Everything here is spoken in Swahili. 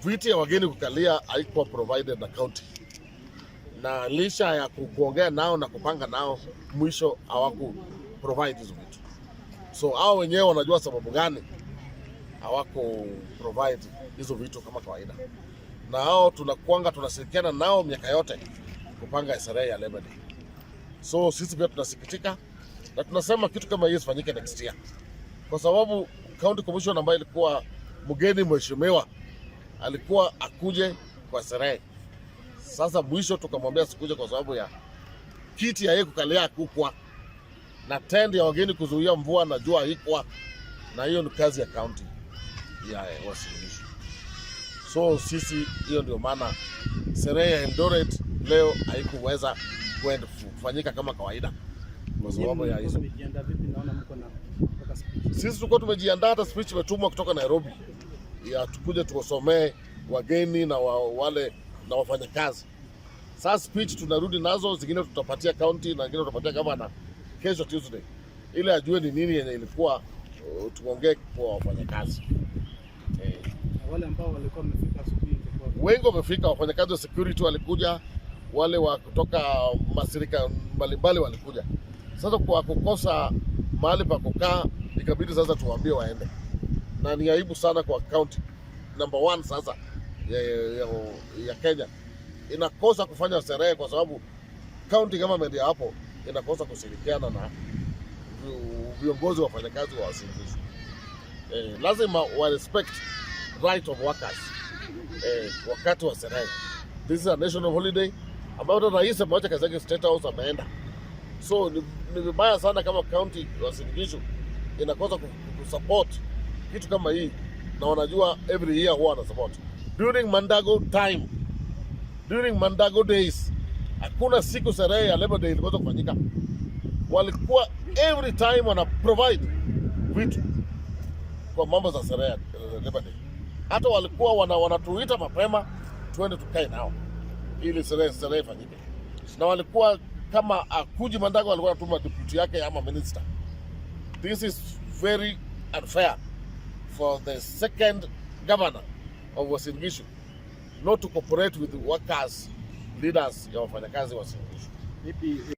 Viti ya wageni kukalia haikuwa provided na county, na licha ya kuongea nao na kupanga nao, mwisho hawaku provide hizo vitu. So hao wenyewe wanajua sababu gani hawako provide hizo vitu kama kawaida, na hao tunakuanga tunashirikiana nao miaka yote kupanga sherehe ya Labor Day. So sisi pia tunasikitika na tunasema kitu kama hiyo isifanyike next year, kwa sababu county commission ambaye ilikuwa mgeni mheshimiwa alikuwa akuje kwa sherehe. Sasa mwisho tukamwambia sikuje kwa sababu ya kiti ya yeye kukalia kukwa na tent ya wageni kuzuia mvua na jua haikuwa, na hiyo ni kazi ya county ya Uasin Gishu. So sisi, hiyo ndio maana sherehe ya Eldoret leo haikuweza kwenda kufanyika kama kawaida kwa sababu ya hizo. Mmejiandaa vipi? Naona mko na mpaka speech. Sisi tulikuwa tumejiandaa, hata speech imetumwa kutoka Nairobi ya tukuje tuwasomee wageni na wale na wafanyakazi. Sasa speech tunarudi nazo, zingine tutapatia county na zingine tutapatia gavana kesho Tuesday, ili ajue ni nini yenye ilikuwa tuongee kwa wafanyakazi. Na wale ambao walikuwa wamefika asubuhi ingekuwa Wengi wamefika, wafanyakazi wa security walikuja, wale wa kutoka mashirika mbalimbali walikuja. Sasa kwa kukosa mahali pa kukaa, ikabidi sasa tuwaambie waende, na ni aibu sana kwa county number one sasa ya Kenya inakosa kufanya sherehe kwa sababu county government ya hapo inakosa kushirikiana na viongozi wa wafanyakazi wa Uasin Gishu. Lazima wa respect right of workers wakati wa sherehe. This is a national holiday ambayo hata rais amewacha kazi yake State House ameenda. So ni vibaya sana kama county ya Uasin Gishu inakosa kusupport kitu kama hii, na wanajua every year huwa wana support. During Mandago time, during Mandago days, hakuna siku sherehe ya Labor Day ilikuwa kufanyika. Walikuwa every time wana provide vitu kwa mambo za sherehe ya Labor Day. Hata walikuwa wanatuita mapema tuende tukae nao ili sherehe ifanyike, na walikuwa kama akuji Mandago walikuwa wanatuma deputy yake ama minister. This is very unfair for the second governor of Uasin Gishu not to cooperate with the workers leaders ya wafanyakazi wa Uasin Gishu. Vipi?